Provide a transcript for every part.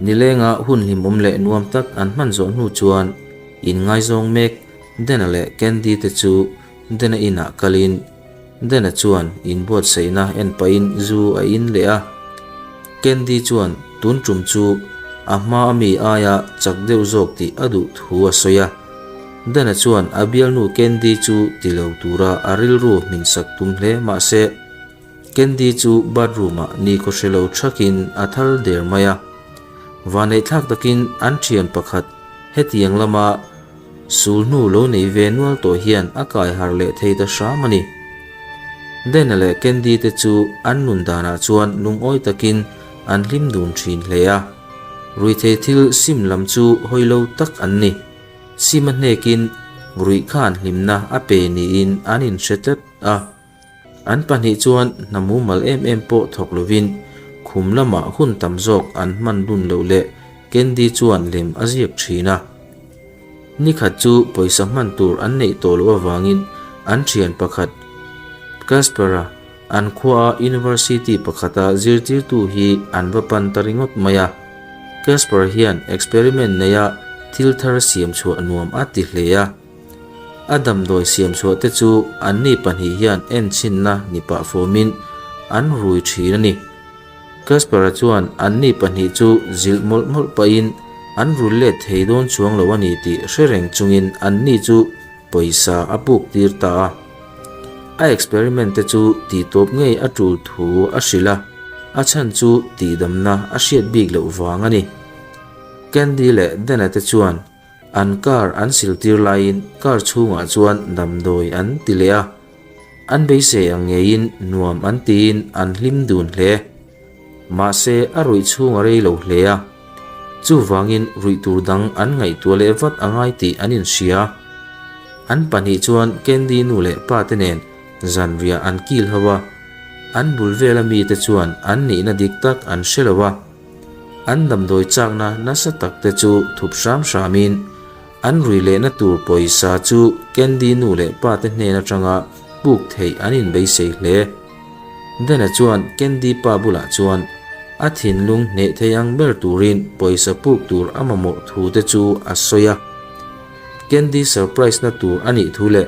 Nilenga hun hlimawm leh nuam tak an hman zawh hnu chuan inngaizawng mek Dana leh Candy te chu Dana inah kalin Dana chuan inbuatsaihna en pahin zu a in leh a. Candy chuan tun tum chu a hma ami aia chak deuh zawk tih a duh thu a sawi a. Dana chuan a bialnu Candy chu ti lo tura a rilru hminsak tum hle mahse, Candy chu bathroom ah ni khaw hre lo thakin a thal der mai a. Vaneihthlak takin an thian pakhat hetiang lama sul hnu lo nei ve nual tawh hian a kai har leh thei ta hram a ni. Dana leh Candy te chu an nun danah chuan lungawi takin an hlim dun thin hle a. Ruithei thil sim lam chu hawi lo tak an ni. Sim a hnekin ruih khan hlimna a pe niin an inhre tlat a. An pahnih chuan hna mumal em em pawh thawk lovin khum lamah hun tam zawk an hman dun loh leh Candy chuan lem a ziak thin a. Nikhat chu pawisa hman tur an neih tawh loh avangin an thian pakhat Casper-a an khuaa University pakhata zirtirtu hi an va pan ta ringawt mai a. Casper hian experiment neia thil thar siam chhuah nuam a ti hle a. A damdawi siam chhuah te chu anni pahnih hian en chhinna ni pah fawmin an rui thin a ni. Casper-a chuan anni pahnih chu zilh mawlh mawlh pahin an rul let thei dawn chuang lo a ni tih hre reng chungin anni chu pawisa a puk tir ta a. A experiment te chu tih tawp ngei a tul thu a hrilh a, a chhan chu tihdamna a hriat bik loh vang a ni. Candy leh Dan-a te chuan An car an siltir laiin car chhungah chuan damdawi an ti leh a, an beisei ang ngeiin nuam an tiin an hlim dun hle. Mahse a ruih chhung a rei lo hle a, chuvangin ruih tur dang an ngaihtuah leh vat a ngai tih an inhria. An pahnih chuan Candy nu leh pa te nen zanriah an kil ho a, an bul vela mite chuan an nihna dik tak an hre lo a. An damdawi chakna nasa tak te chu thup hram hramin an rui lehna tur pawisa chu Candy nu leh pa te hnen atanga puk theih an inbeisei hle. Dana chuan Candy pa bulah chuan a thinlung hneh thei ang ber turin pawisa puk tur a mamawh thu te chu a sawi a. Candy surprise na tur a nih thu leh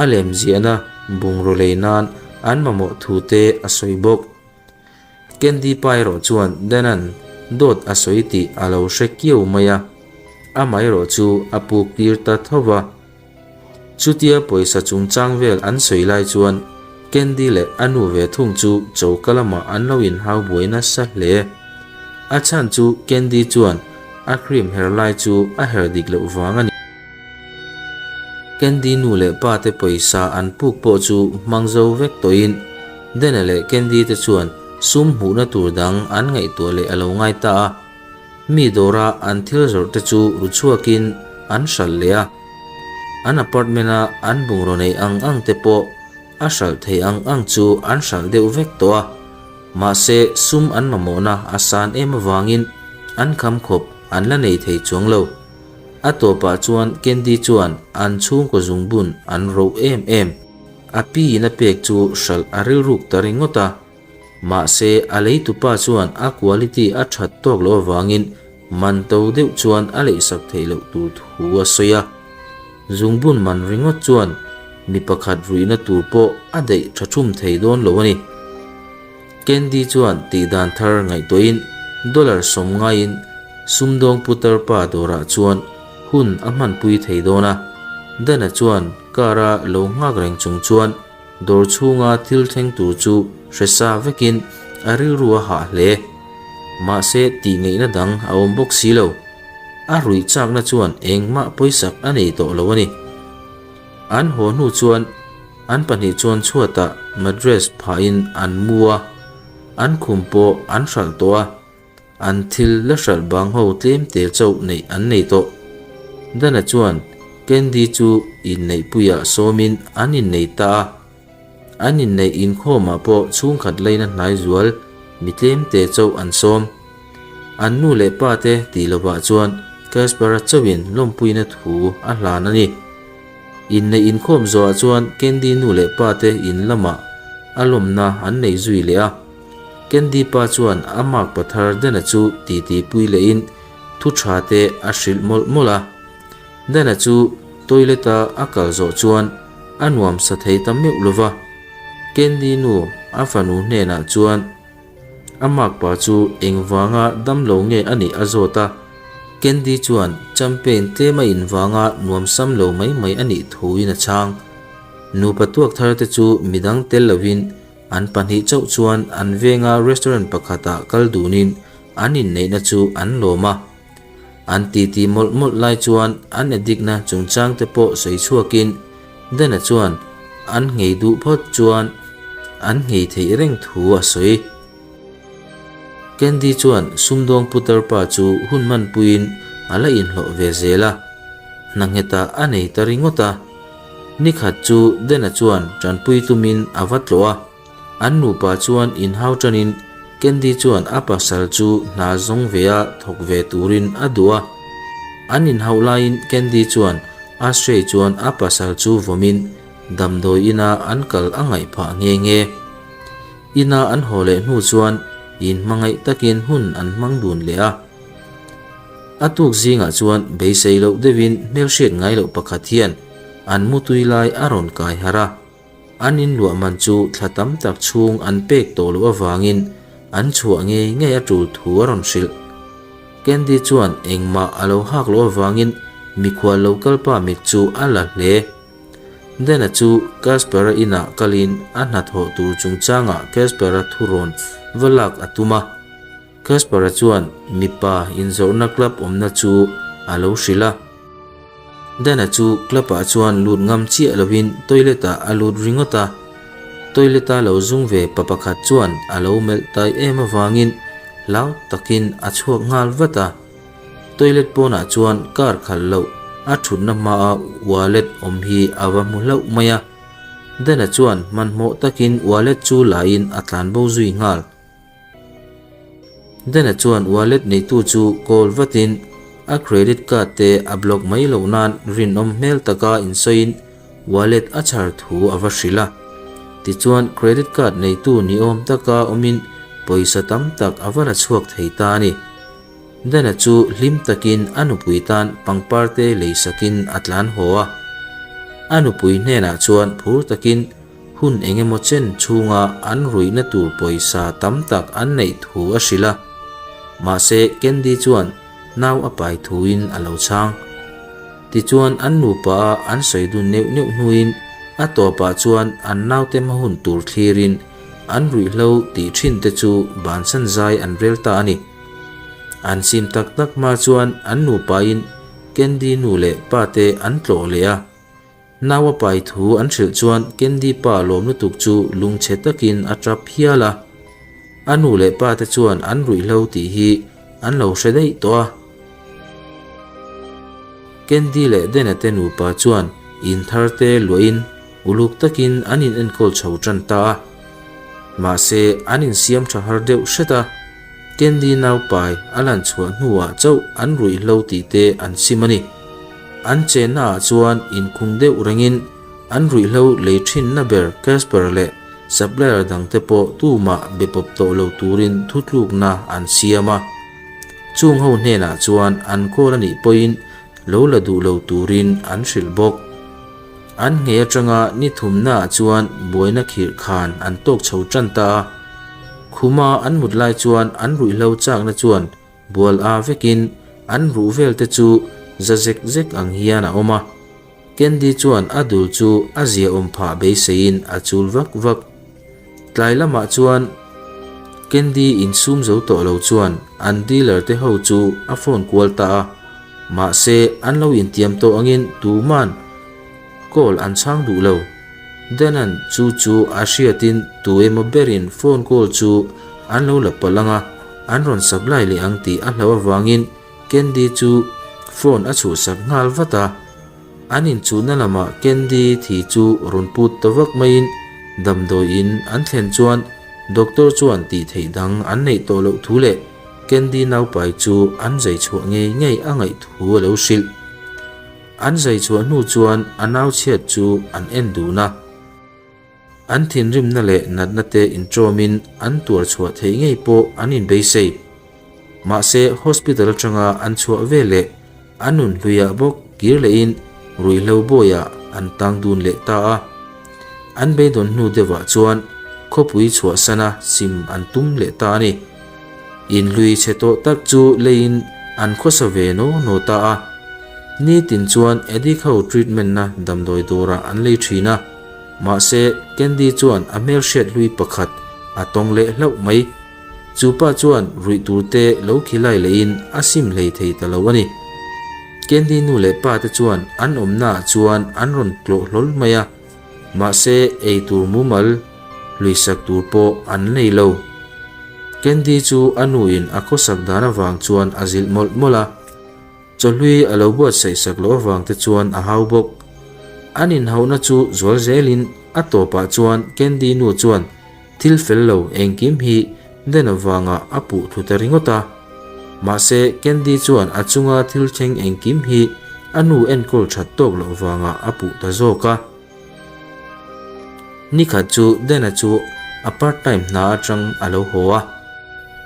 a lemziahna bungraw lei nan an mamawh thu te a sawi bawk. Candy pa erawh chuan Danan dawt a sawi tih a lo hre kiau mai a, amah erawh chu a puk tir ta tho va. Chutia pawisa chungchang vel an sawi lai chuan Candy leh a nu ve thung chu choka lamah an lo inhau buai nasa hle. A chhan chu Candy chuan a cream her lai chu a her dik loh vang a ni. Candy nu leh pa te pawisa an puk pawh chu hmang zo vek tawhin Dana leh Candy te chuan sum hmuhna tur dang an ngaihtuah leh a lo ngai ta a. Mi dawra an thil zawrh te chu ru chhuakin an hralh leh a. An apartment a an bungraw neih ang ang te pawh a hralh thei ang ang chu an hralh deuh vek tawh a. Mahse sum an mamawhna a san em avangin an kham khawp an la nei thei chuang lo. A tawpah chuan Candy chuan an chhungkaw zungbun an roh em em. A pi in a pek chu hralh a rilruk ta ringawt a. Mahse a leitupa chuan a quality a that tawk loh avangin man to deuh chuan a leihsak theih loh tur thu a sawi a. Zungbun man ringawt chuan mi pakhat ruihna tur pawh a daih tha thum thei dawn lo a ni. Candy chuan tihdan thar ngaihtuahin dollar sawm ngaiin sumdawng putar pa dawrah chuan hun a hmanpui thei dawn a. Dana chuan car a lo nghak reng chung chuan dawr chhunga thil thleng tur chu hre sa vekin a rilru a hah hle. Mahse tih ngeihna dang a awm bawk si lo. A ruih chakna chuan engmah pawisak a nei tawh lo a ni. An haw hnu chuan An pahnih chuan chhuatah mattress phahin an mu a, an khum pawh an hralh tawh a, an thil la hralh bang ho tlem te chauh neih an nei tawh. Dana chuan Candy chu inneihpuiah sawmin an innei ta a, an inneih inkhawmah pawh chhungkhat laina hnai zual mi tlem te chauh an sawm. An nu leh pa te tih lovah chuan Casper-a chauhin lawmpuina thu a hlan a ni. Inneih inkhawm zawhah chuan Candy nu leh pa te in lamah a lawmna an nei zui leh a. Candy pa chuan a makpa thar Dana chu titi pui lehin thu tha te a hrilh mawlh mawlh a. Dana chu toilet a a kal zawh chuan a nuam sa thei ta meuh lo va. Candy nu a fanu hnenah chuan a makpa chu engvanga dam lo nge a nih a zawt a. Candy chuan champagne tlem a in vanga nuam sam lo mai mai a nih thuin a chhang. Nupa tuak thar te chu midang tel lovin An pahnih chauh chuan an venga restaurant pakhatah kal dunin an inneihna chu an lawm a. An titi mawlh mawlh lai chuan an addict-na chungchang te pawh sawi chhuakin Dan-a chuan an nghei duh phawt chuan an nghei theih reng thu a sawi. Candy chuan sumdawng putar pa chu hun hmanpuiin a la inhlawh ve zel a, hna nghetah a nei ta ringawt a. Ni khat chu Dena chuan tanpui tumin a va tlawh a, an nupa chuan inhau tanin Candy chuan a pasal chu hna zawng ve a thawk ve turin a duh a. An inhauh laiin Candy chuan Ashrey chuan a pasal chu vawmin damdawi ina an kal a ngaih phah nghe nghe. Ina an haw leh hnu chuan inhmangaih takin hun an hmang dun leh a. A tuk zingah chuan beisei loh deuhin hmelhriat ngai loh pakhat hian an mutui lai a rawn kai harh a. An inluah man chu thla tam tak chhung an pek tawh loh avangin an chhuah ngei ngei a tul thu a rawn hrilh. Candy chuan engmah a lo hak loh avangin mikhual lo kalpa mit chu a la hle. Dana chu Casper-a inah kalin a hnathawh tur chungchangah Casper-a thurawn va lak a tum a. Casper-a chuan mipa inzawrhna club awmna chu a lo hrilh a. Dana chu club-ah chuan lut ngam chiah lovin toilet-ah a lut ringawt a. Toilet-a lo zung ve pa pakhat chuan a lo melh tai em avangin hlau takin a chhuak nghal vat a. Toilet pawnah chuan car khalh loh a thutna hmaa wallet awm hi a va hmu hlauh mai a. Dana chuan hmanhmawh takin wallet chu lain a tlanbo zui nghal. Dana chuan wallet neitu chu call vatin a credit card te a block mai loh nan rinawm hmel taka insawiin wallet a chhar thu a va hrilh a. Tichuan credit card neitu ni awm taka awmin pawisa tam tak a va la chhuak thei ta a ni. Dana chu hlim takin a nupui tan pangpar te lei sakin a tlan haw a. A nupui hnenah chuan phur takin hun eng emaw chen chhunga an ruihna tur pawisa tam tak an neih thu a hrilh a. Mahse Candy chuan nau a pai thuin a lo chhang. Tichuan an nupa a an sawi dun neuh neuh hnuin a tawpah chuan an naute hma hun tur thlirin an ruihhlo tih thin te chu bansan zai an rel ta a ni. An sim tak tak hma chuan an nupain Candy nu leh pa te an tlawh leh a. Nau a pai thu an hrilh chuan Candy pa lawm lutuk chu lungchhe takin a tap hial a. A nu leh pa te chuan an ruihhlo tih hi an lo hre daih tawh a. Candy leh Dena te nupa chuan in thar te luahin uluk takin an in enkawl chho tan ta a. Mahse an insiam tha har deuh hret a. Candy naupai a lan chhuah hnuah chauh an ruihhlo tih te an sim a ni. An chenna ah chuan inkhung deuh rengin an ruihhlo lei thinna ber Casper leh supplier dangte pawh tumah be pawp tawh lo turin thutlukna an siam a. Chung ho hnenah chuan an call a nih pawhin lo la duh lo turin an hrilh bawk. An nghei atanga ni thumnaah chuan buaina khirh khan an tawk chho tan ta a. Khuma an mut lai chuan an ruihhlo chakna chuan bual a vekin an ruh vel te chu za zek zek ang hian a awm a. Candy chuan a dul chu a ziaawm phah beiseiin a chul vak vak. Tlai lamah chuan Candy insum zo tawh lo chuan an dealer te ho chu a phone kual ta a. Mahse an lo intiam tawh angin tuman call an chhang duh lo. Danan chu chu a hriatin tu emaw berin phone call chu an lo la palh ang a, an rawn supply leh ang tih a hlauh avangin Candy chu phone a chhuhsak nghal vat a. An inchuhna lamah Candy thi chu rawn put ta vak maiin damdawiin an thlen chuan doctor chuan tih theih dang an neih tawh loh thu leh Candy naupai chu an zai chhuah ngei ngei a ngaih thu a lo hrilh. An zai chhuah hnu chuan a nau chhiat chu an en dun a. An thinrimna leh natna te inṭawmin an tuar chhuah theih ngei pawh an inbeisei. Mahse, hospital aṭanga an chhuah veleh an nun hluiah bawk kir lehin ruihhlo bawiah an tang dun leh ta a. An beidawn hnu deuhah chuan khawpui chhuahsana sim an tum leh ta a ni. Inhlui chhe tawh tak chu leiin an khawsa ve naw naw ta a. Nitin chuan addict ho treatment na damdawi dawrah an lei thin a. Mahse, Candy chuan a hmelhriat hlui pakhat a tawng leh hlauh mai. Chu pa chuan ruih tur te lo khilai lehin a sim hlei thei ta lo a ni. Candy nu leh pa te chuan an awmnaah chuan an rawn tlawh hlawl mai a. Mahse, ei tur mumal hluisak tur pawh an nei lo. Candy chu a nuin a khawsak dan avang chuan a zilh mawlh mawlh a. Chawhlui a lo buatsaih sak loh avang te chuan a hau bawk. An inhauhna chu zual zelin a tawpah chuan Candy nu chuan thil fel lo engkim hi Den avanga a puh thlu ta ringawt a. Mahse, Candy chuan a chunga thil thleng engkim hi a nu enkawl that tawk loh vanga a puh ta zawk a. Nikhat chu Dana chu a part time hna atang a lo haw a.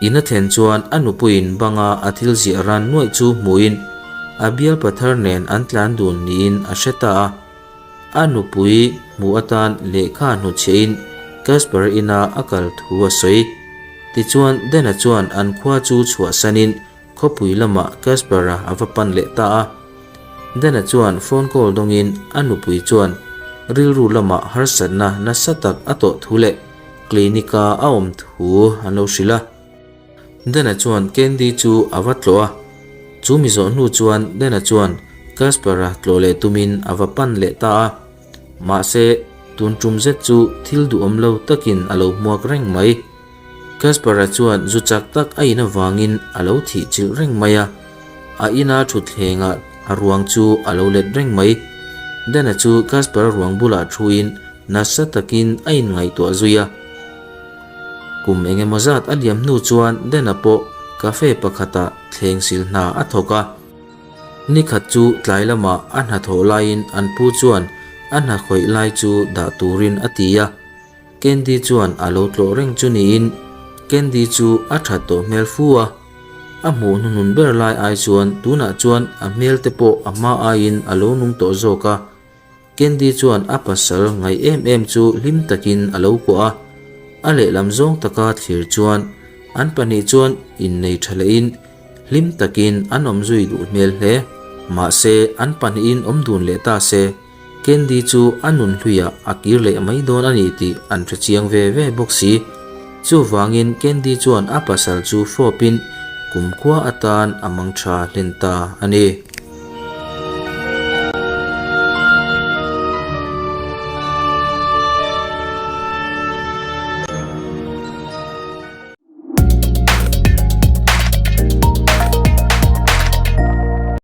In a thlen chuan a nupuiin banga a thil ziah ran nuaih chu hmuhin a bial pathar nen an tlan dun niin a hre ta a. A nupui hmuh atan lehkha hnuchhiahin Casper ina a kal thu a sawi. Tichuan Dana chuan an khua chu chhuahsanin Khawpui lamah Casper-a a va pan leh ta a. Dana chuan phone call dawngin a nupui chuan rilru lamah harsatna nasa tak a tawh thu leh clinic-a a awm thu an lo hrilh a. Dana chuan Candy chu a va tlawh a. Chu mi zawh hnu chuan Dana chuan Casper-a tlawh leh tumin a va pan leh ta a. Mahse, tun tum zet chu thil duhawm lo takin a lo hmuak reng mai. Casper-a chuan zu chak tak a in avangin a lo thih chilh reng mai a, a ina thutthlengah a ruang chu a lo let reng mai. Dan-a chu Casper-a ruang bulah thuin nasa takin a inngaihtuah zui a. Kum eng emaw zat a liam hnu chuan Dan-a pawh cafe pakhatah thleng sil hna a thawk a. Nikhat chu tlai lamah a hnathawh laiin an pu chuan a hna khawih lai chu dah turin a ti a. Candy chuan a lo tlawh reng chu niin Candy chu a that tawh hmel fu a, a hmuh hnuhnun ber lai ai chuan tunah chuan a hmel te pawh a hma aiin a lo nung tawh zawk a. Candy chuan a pasal ngaih em em chu hlim takin a lo kuah a, a lehlam zawng taka thlir chuan an pahnih chuan innei tha lehin hlim takin an awm zui duh hmel hle. Mahse an pahnihin awm dun leh ta se. Candy chu a nun hluiah a kir leh mai dawn a ni tih an hre chiang ve ve bawk si. Chuvangin Candy chuan a pasal chu fawpin kumkhua atan a mang tha hlen ta a ni.